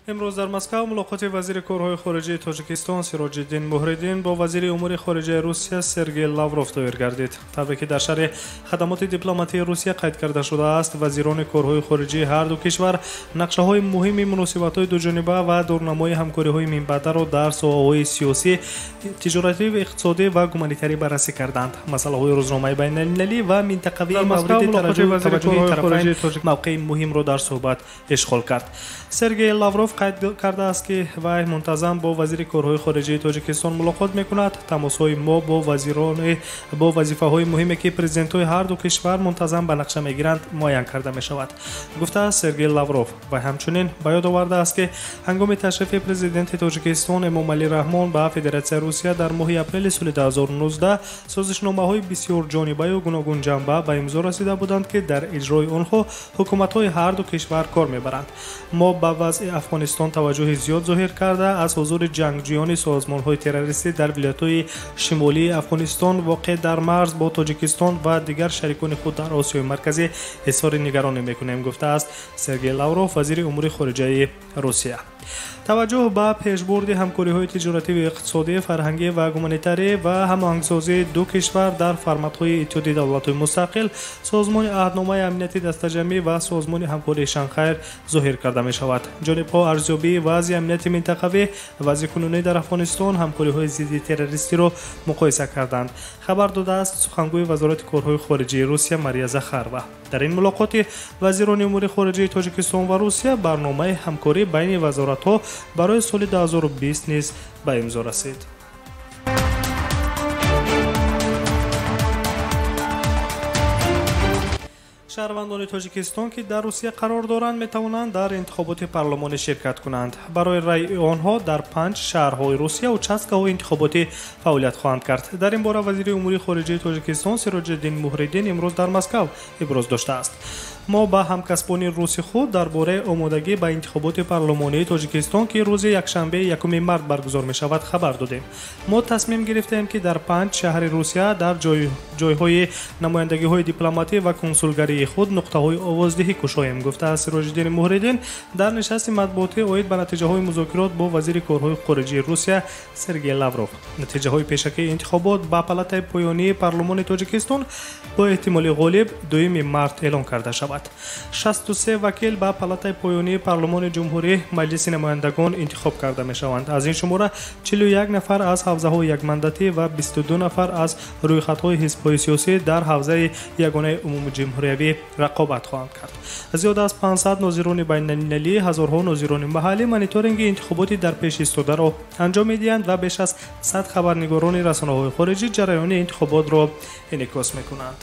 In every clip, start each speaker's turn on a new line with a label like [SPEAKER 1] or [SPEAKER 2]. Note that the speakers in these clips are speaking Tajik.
[SPEAKER 1] Имрӯз дар Москва мулоқоти вазири корҳои хориҷии Тоҷикистон Сироҷиддин Муҳриддин бо вазири умури хориҷаи Русия Сергей Лавров доир гардид. Тавре ки дар шарҳи хадамоти дипломатии Русия қайд карда шудааст, вазирони корҳои хориҷии ҳар ду кишвар нақшаҳои муҳими муносибатҳои дуҷониба ва дурнамои ҳамкориҳои минбаъдаро дар соҳаҳои сиёсӣ, тиҷоратӣ, иқтисодӣ ва гуманитарӣ баррасӣ карданд. Масъалаҳои рӯзномаи байналмилалӣ ва минтақавии мавриди таваҷҷӯҳи тарафайн мавқеи муҳимро дар суҳбат ишғол кард. Сергей Лавров қайд кардааст, ки вай мунтазам бо вазири корҳои хориҷии Тоҷикистон мулоқот мекунад. Тамосҳои мо бо вазифаҳои муҳиме, ки президентҳои ҳар ду кишвар мунтазам ба нақша мегиранд, муайян карда мешавад, гуфтааст Сергей Лавров. Вай ҳамчунин ба ёд овардааст, ки ҳангоми ташрифи президенти Тоҷикистон Эмомалӣ Раҳмон ба Федератсияи Русия дар моҳи апрели соли 2019 созишномаҳои бисёрҷонибаю гуногунҷанба ба имзо расида буданд, ки дар иҷрои онҳо ҳукуматҳои ҳар ду кишвар кор мебаранд. Мо ба вазъи Афғонистон таваҷҷӯҳи зиёд зоҳир карда, аз ҳузури ҷангҷӯёни созмонҳои террористӣ дар вилоятҳои шимолии Афғонистон воқеъ дар марз бо Тоҷикистон ва дигар шарикони худ дар Осиёи Марказӣ изҳори нигаронӣ мекунем, гуфтааст Сергей Лавров, вазири умури хориҷаи Русия. Таваҷҷӯҳ ба пешбурди ҳамкориҳои тиҷоративу иқтисодӣ, фарҳангӣ ва гуманитарӣ ва ҳамоҳангсозии ду кишвар дар форматҳои Иттиҳоди давлатҳои мустақил, Созмони аҳдномаи амнияти дастаҷамъӣ ва Созмони ҳамкории Шанхай зоҳир карда мешавад. Ҷонибҳо арзёбии вазъи амнияти минтақавӣ, вазъи кунунӣ дар Афғонистон, ҳамкориҳои зидди террористиро муқоиса карданд, хабар додааст сухангӯи Вазорати корҳои хориҷии Русия Мария Захарова. Дар ин мулоқоти вазирони умури хориҷии Тоҷикистон ва Русия барномаи ҳамкорӣ байни вазоратҳо барои соли 2020 низ ба имзо расид. Шаҳрвандони Тоҷикистон, ки дар Русия қарор доранд, метавонанд дар интихоботи парлумонӣ ширкат кунанд. Барои раъи онҳо дар 5 шаҳрҳои Русия участкаҳои интихоботӣ фаъолият хоҳанд кард. Дар ин бора вазири умури хориҷии Тоҷикистон Сироҷиддин Муҳриддин имрӯз дар Москав иброз доштааст. Мо ба ҳамкасбони руси худ дар бораи омодагӣ ба интихоботи парлумонии Тоҷикистон, ки рӯзи якшанбе 1 март баргузор мешавад, хабар додем. Мо тасмим гирифтем, ки дар 5 шаҳри Русия дар ҷойҳои намояндагиҳои дипломатӣ ва консулгарии худ нуқтаҳои овоздиҳӣ кушоем, гуфтааст Сироҷиддин Муҳриддин дар нишасти матбуотӣ оид ба натиҷаҳои музокирот бо вазири корҳои хориҷии Русия Сергей Лавров. Натиҷаҳои пешакии интихобот ба палатаи поёнии парлумони Тоҷикистон бо эҳтимоли ғолиб 2 март эълон карда шавад. 63 вакил ба палатаи поёнии парлумони ҷумҳурӣ Маҷлиси намояндагон интихоб карда мешаванд. Аз ин шумора 41 нафар аз ҳавзаҳои якмандатӣ ва 22 нафар аз рӯйхатҳои ҳизбҳои сиёсӣ дар ҳавзаи ягонаи умумиҷумҳуриявӣ рақобат хоҳанд кард. Зиёда аз 500 нозирони байналмилалӣ, ҳазорҳо нозирони маҳаллӣ мониторинги интихоботи дар пеш истодаро анҷом медиҳанд ва беш аз 100 хабарнигорони расонаҳои хориҷӣ ҷараёни интихоботро инъикос мекунанд.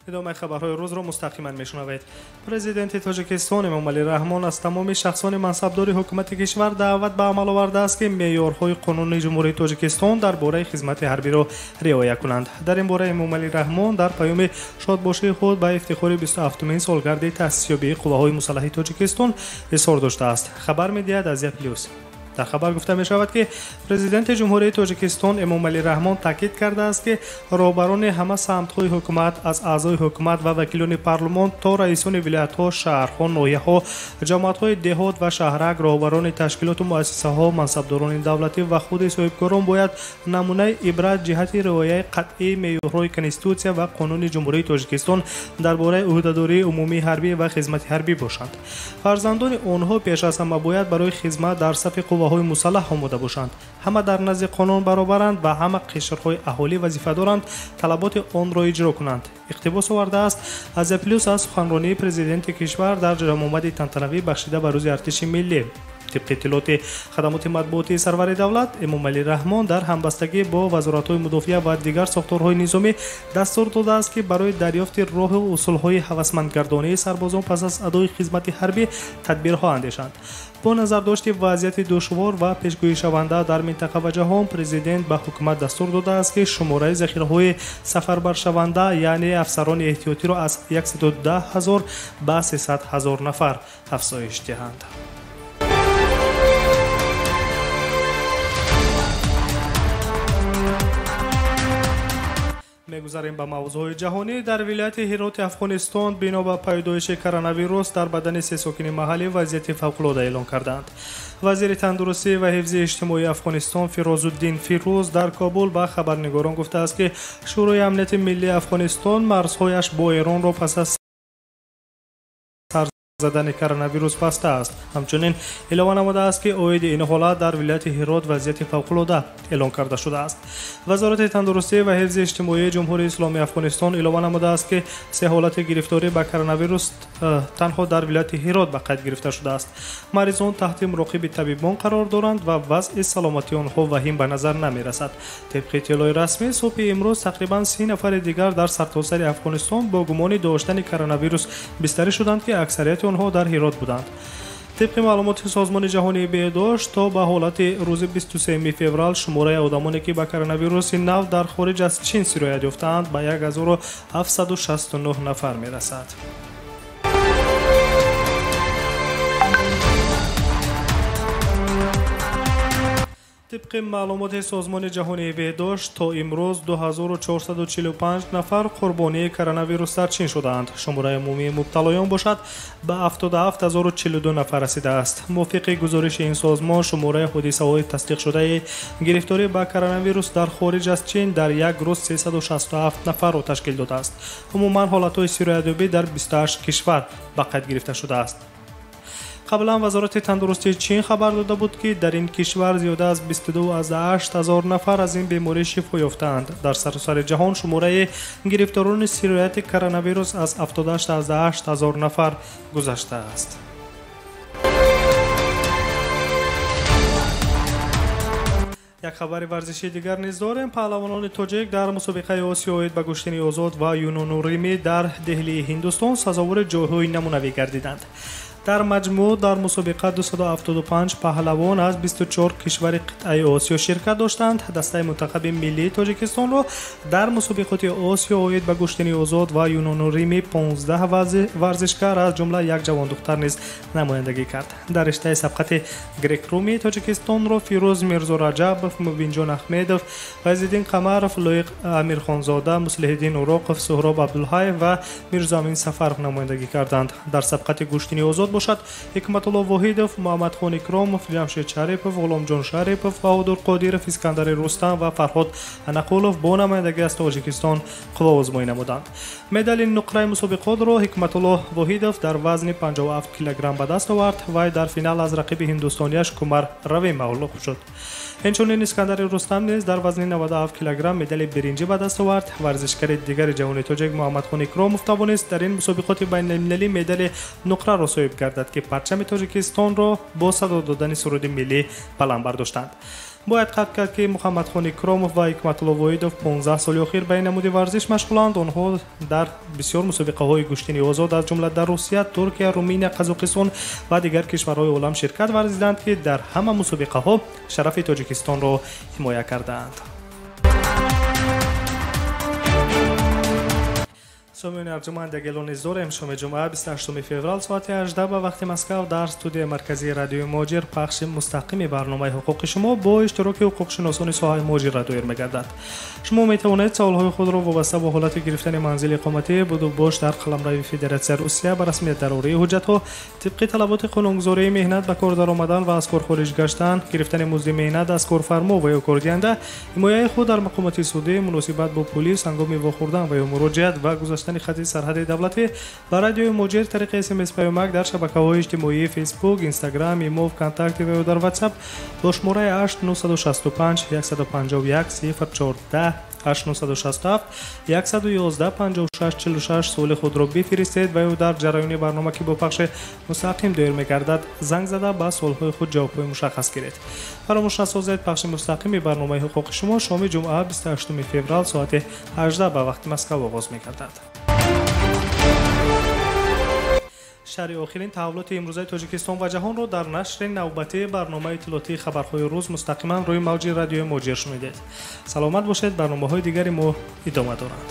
[SPEAKER 1] Идомаи хабарҳои рӯзро мустақиман мешунавед. Президенти Тоҷикистон Эмомалӣ Раҳмон аз тамоми шахсони мансабдори ҳукумати кишвар даъват ба амал овардааст, ки меъёрҳои қонуни Ҷумҳурии Тоҷикистон дар бораи хизмати ҳарбиро риоя кунанд. Дар ин бора Эмомалӣ Раҳмон дар паёми шодбошии худ ба ифтихори 27-умин солгарди таъсисёбии қувваҳои мусаллаҳи Тоҷикистон изҳор доштааст, хабар медиҳад Азия Плюс. Дар хабар гуфта мешавад, ки президенти Ҷумҳурии Тоҷикистон Эмомалӣ Раҳмон таъкид кардааст, ки роҳбарони ҳама самтҳои ҳукумат, аз аъзои ҳукумат ва вакилони парлумон то раисони вилоятҳо, шаҳрҳо, ноҳияҳо, ҷамоатҳои деҳот ва шаҳрак, роҳбарони ташкилоту муассисаҳо, мансабдорони давлатӣ ва худи соҳибкорон бояд намунаи ибрат ҷиҳати риояи қатъии меъёрҳои Конститутсия ва қонуни Ҷумҳурии Тоҷикистон дар бораи ӯҳдадории умумии ҳарбӣ ва хизмати ҳарбӣ бошанд. Фарзандони онҳо пеш аз ҳама бояд барои хизмат дар сафи қувваҳои мусаллаҳ омода бошанд. Ҳама дар назди қонун баробаранд ва ҳама қишрҳои аҳолӣ вазифа доранд талаботи онро иҷро кунанд, иқтибос овардааст Азия Плюс аз суханронии президенти кишвар дар ҷамъомади тантанавӣ бахшида ба рӯзи артиши миллӣ. Тибқи иттилооти хадамоти матбуотии сарвари давлат, Эмомалӣ Раҳмон дар ҳамбастагӣ бо вазоратҳои мудофиа ва дигар сохторҳои низомӣ дастур додааст, ки барои дарёфти роҳу усулҳои ҳавасмандгардонии сарбозон пас аз адои хизмати ҳарбӣ тадбирҳо андешанд. Бо назардошти вазъияти душвор ва пешгӯишаванда дар минтақа ва ҷаҳон, президент ба ҳукумат дастур додааст, ки шумораи захираҳои сафарбаршаванда, яъне афсарони эҳтиётиро аз 110 000 ба 300 000 нафар афзоиш диҳанд. Мегузарем ба мавзӯъҳои ҷаҳонӣ. Дар вилояти Ҳироти Афғонистон бино ба пайдоиши коронавирус дар бадани се сокини маҳаллӣ вазъияти фавқулода эълон карданд. Вазири тандурустӣ ва ҳифзи иҷтимоии Афғонистон Фирозуддин Фирӯз дар Кобул ба хабарнигорон гуфтааст, ки Шӯрои амнияти миллии Афғонистон марзҳояш бо Эронро пас аз сар задани коронавирус бастааст. Ҳамчунин илова намудааст, ки оиди ин ҳолат дар вилояти Ҳирот вазъияти фавқулода эълон карда шудааст. Вазорати тандурустӣ ва ҳифзи иҷтимоии Ҷумҳурии Исломии Афғонистон илова намудааст, ки се ҳолати гирифторӣ ба коронавирус танҳо дар вилояти Ҳирот ба қайд гирифта шудааст. Маризон таҳти муроқиби табибон қарор доранд ва вазъи саломатии онҳо ваҳим ба назар намерасад. Тибқи иттилои расмӣ, субҳи имрӯз тақрибан 30 нафари дигар дар сартосари Афғонистон бо гумони доштани коронавирус бистарӣ шуданд, ки аксарияти онҳо дар Ҳирот буданд. Тибқи маълумоти Созмони ҷаҳонии беҳдошт, то ба ҳолати рӯзи 23 феврал шумораи одамоне, ки ба коронавируси нав дар хориҷ аз Чин сироят ёфтаанд, ба 1769 нафар мерасад. Тибқи маълумоти Созмони ҷаҳонии беҳдошт, то имрӯз 2445 нафар қурбонии коронавирус дар Чин шудаанд. Шумораи умумии мубталоён бошад ба 77042 нафар расидааст. Мувофиқи гузориши ин созмон, шумораи ҳодисаҳои тасдиқшудаи гирифторӣ ба коронавирус дар хориҷ аз Чин дар як рӯз 367 нафарро ташкил додааст. Умуман ҳолатҳои сироятёбӣ дар 28 кишвар ба қайд гирифта шудааст. Қаблан Вазорати тандурустии Чин хабар дода буд, ки дар ин кишвар зиёда аз 22,8 ҳазор нафар аз ин беморӣ шифо ёфтаанд. Дар саросари ҷаҳон шумораи гирифторони сирояти коронавирус аз 78,8 ҳазор нафар гузаштааст. Як хабари варзишии дигар низ дорем. Паҳлавонони тоҷик дар мусобиқаи Осиё оид ба гӯштини озод ва юнону римӣ дар Деҳлии Ҳиндустон сазовори ҷойҳои намунавӣ гардиданд. Дар маҷмӯъ дар мусобиқа 275 паҳлавон аз 24 кишвари қитъаи Осиё ширкат доштанд. Дастаи мунтахаби миллии Тоҷикистонро дар мусобиқоти Осиё оид ба гӯштини озод ва юнону римӣ 15 варзишкар, аз ҷумла як ҷавондухтар низ намояндагӣ кард. Дар риштаи сабқати грек-румии Тоҷикистонро Фирӯз Мирзораҷабов, Мубинҷон Аҳмедов, Файзиддин Қамаров, Лоиқ Амирхонзода, Муслиҳиддин Уроқов, Суҳроб Абдулҳаев ва Мирзоамин Сафаров намояндагӣ карданд. Дар сабқати гӯштини озод бошад Ҳикматулло Воҳидов, Муҳаммадхон Икромов, Ҷамшед Шарипов, Ғуломҷон Шарипов, Баҳодур Қодиров, Искандари Рустам ва Фарҳод Анақулов бо намояндагӣ аз Тоҷикистон қувваозмоӣ намуданд. Медали нуқраи мусобиқотро Ҳикматулло Воҳидов дар вазни 57 килограмм ба даст овард. Вай дар финал аз рақиби ҳиндустониаш Кумар Рави мағлуб шуд. Инчунин Искандари Рустам низ дар вазни 97 килограмм медали биринҷӣ ба даст овард. Варзишгари дигари ҷавони тоҷик Муҳаммадхон Икромов тавонист дар ин мусобиқоти байналмилалӣ медали нуқраро соҳиб гардад, ки парчами Тоҷикистонро бо садо додани суруди миллӣ баланд бардоштанд. Бояд қайд кард, ки Муҳаммадхон Икромов ва Ҳикматулло Воҳидов 15 соли охир ба ин намуди варзиш машғуланд. Онҳо дар бисёр мусобиқаҳои гӯштини озод, аз ҷумла дар Русия, Туркия, Руминия, Қазоқистон ва дигар кишварҳои олам ширкат варзиданд, ки дар ҳама мусобиқаҳо шарафи Тоҷикистонро ҳимоя кардаанд. Сомиёни арҷуманд, як эълон низ дорем. Шоми ҷумъа 28 феврал соати 18 ба вақти Москав дар студияи марказии радиои Муҳоҷир пахши мустақими барномаи ҳуқуқи шумо бо иштироки ҳуқуқшиносони соҳаи муҳоҷирра доир мегардад. Шумо метавонед саволҳои худро вобаста бо ҳолати гирифтани манзили иқоматӣ, будубош дар қаламрави Федератсияи Русия, ба расмият дарории ҳуҷҷатҳо тибқи талаботи қонунгузории меҳнат, ба кор даромадан ва аз кор хориҷ гаштан, гирифтани музди меҳнат аз корфармо ва ё кордиҳанда, ҳимояи худ дар мақомоти судӣ, муносибат бо пулис ҳангоми вохӯрдан ва ё муроҷиат ва гузаштани хати сарҳади давлатӣ ба радиои Муҳоҷир тариқи смс паёмак дар шабакаҳои иҷтимоии Фейсбук, Инстаграм, Имо, Вконтакте ва ё дар Ватсап бо шумораи 8965 151 014 8967 111 56 46 суоли худро бифиристед ва ё дар ҷараёни барнома, ки бо пахши мустақим доир мегардад, занг зада ба суолҳои худ ҷавобҳои мушаххас гиред. Фаромӯш насозед, пахши мустақими барномаи ҳуқуқи шумо шоми ҷумъа 28 феврал соати 18 ба вақти Москав оғоз мегардад. Шарҳи охирин таҳаввулоти имрӯзаи Тоҷикистон ва ҷаҳонро дар нашри навбатии барномаи иттилоотии хабарҳои рӯз мустақиман рӯи мавҷи радиои Муҳоҷир шунидед. Саломат бошед, барномаҳои дигари мо идома доранд.